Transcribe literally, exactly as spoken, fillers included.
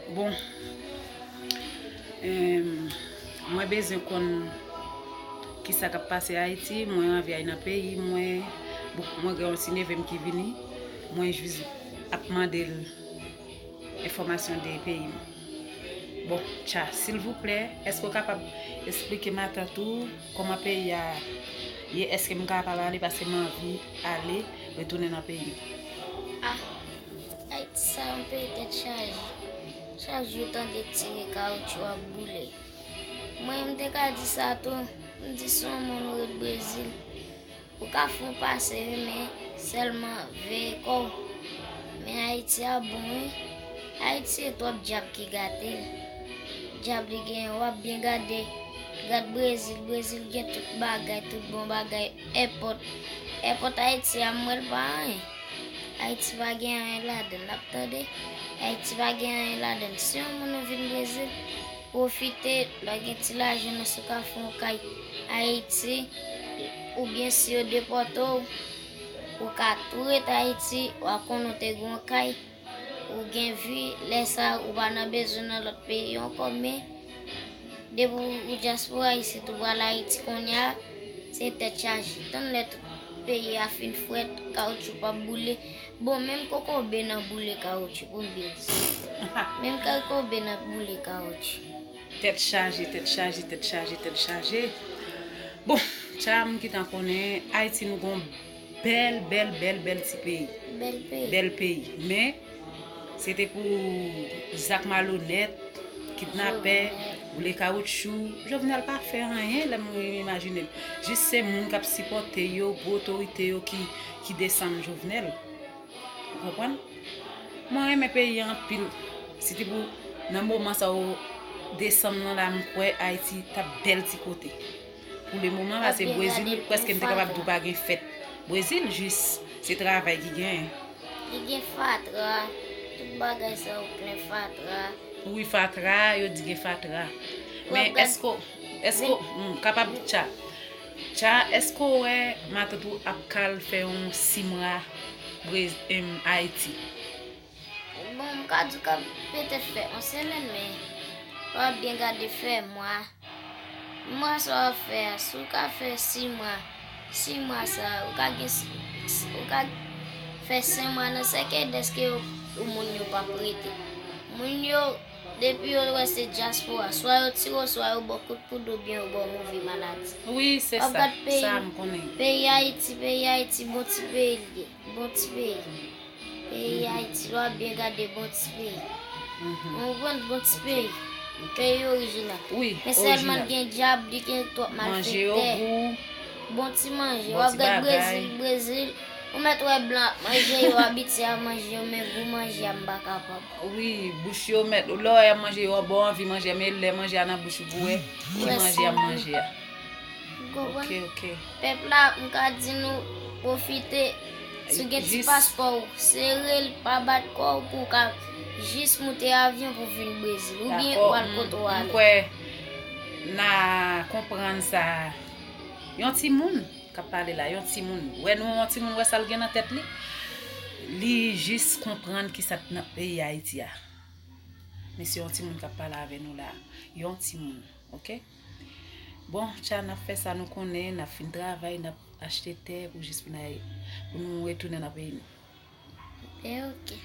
Bon, em, mwen bezwen konn kisa k ap pase Ayiti, mwen anvi al nan peyi mwen. Bon, mwen gen yon ti neve m ki vini, mwen jis ap mande l enfòmasyon de peyi m. Bon, Tcha, silvouplè, èske w kapab eksplike matant ou kòman peyi a ye? Èske m kapab ale? Paske m anvi ale, retounen nan peyi m. Ah, Ayiti sa yon peyi tèt chaje. Chak jou w tande tire kawotchou ap boule. Mwen, m te ka di sa tou, m di si yon moun ou ret Brezil, ou ka fè yon pase wi, men sèlman veye kò w. Men Ayiti a bon wi. Ayiti se twòp dyab ki gate l. Dyab li genyen, w ap byen gade. Gad Brezil, Brezil gen tout bagay, tout bon bagay. Èpòt, èpòt Ayiti a, m wè l pa anyen. Ayiti pa gen anyen ladan l, n ap tande. Ayiti pa gen anyen ladan l. Si yon moun ou vin Brezil, pwofite, lè w gen ti lajan nan si w ka fè yon kay Ayiti, oubyen si yo depòte w, ou ka tou ret Ayiti, w a konnen w te gen yon kay, ou gen vi, lè sa a ou pa nan bezwen nan lòt peyi ankò, men depi w dyaspora isit ou pral Ayiti kounye a, se tèt chaje. Tann lè tout peyi a fin frèt, kawotchou p ap boule. Bon, menm kokobe nan boule kawotchou, pou m byen di sa. Menm kokobe nan boule kawotchou. Tèt chaje, tèt chaje, tèt chaje, tèt chaje. Bon, Tcha, m gentan konnen Ayiti nou gon bèl, bèl, bèl, bèl ti peyi. Bèl peyi. Bèl peyi. Men, se te pou zak malonèt, kidnapè, boule kawotchou. Jovenel pa fè anyen, lè m imajine m. Jis se moun k ap sipòte yo, gwo otorite yo ki, ki desann Jovenel. Ou konprann? Mwen renmen peyi a anpil. Si te pou nan moman sa yo desanm nan la, m kwè Ayiti t ap bèl ti kote. Pou le moman, paske Brezil, prèske m te kapab di w pa gen fèt. Brezil jis, se travay ki genyen. Li gen fatra, tout bagay sa yo plen fatra. Wi, fatra, yo di gen fatra. Men èske, èske, m kapab, Tcha, Tcha, èske w wè matant ou ap kal fè yon simwa Brez, em, Ayiti? Bon, m ka di w k ap petèt fè yon semèn, men w ap byen gade fè mwa. Mwa sa w ap fè a, si w ka fè sis mwa, sis mwa sa a, ou ka gen, ou ka fè senk mwa nan sèkèy dèske yo, moun yo p ap rete. Moun yo, depi yo wè se dyaspora, swa yo tire w, swa yo ba w kout poud oubyen yo ba w move maladi. Wi, se sa. Sa m konnen. Peyi Ayiti, peyi Ayiti, bon ti peyi l ye. Bon ti peyi. Peyi Ayiti, lè w ap byen gade, bon ti peyi. Ou konprann, bon ti peyi. Peyi orijinal. Men sèlman l gen dyab, li gen twòp malfektè. Bon ti manje. W ap gad Brezil, Brezil. Ou mèt wè blan ap manje, yo abitye a manje yo, men gou manje a m pa kapab. Wi, bouch yo mèt, lè w wè y ap manje, yo ba w anvi manje a, men lè manje a nan bouch ou pou w wè ki manje y ap manje a. Ou konprann? Ok, ok. Pèp la, m ka di nou, pwofite, si w gen ti paspò w, sere l, pa bat kò w pou w ka jis moute avyon pou w vin Brezil, oubyen w al kote w ale. M kwè n a konprann sa. Yon timoun k ap pale la, yon timoun. Wè nou, yon timoun wè sa l gen nan tèt li. Li jis konprann kisa k nan peyi Ayiti a. Men se yon timoun k ap pale avè nou la. Yon timoun, ok? Bon, Tcha, n ap fè sa nou konnen, n ap fin travay, n ap achte tè pou jis pou n al, pou nou retounen nan peyi nou. E ok.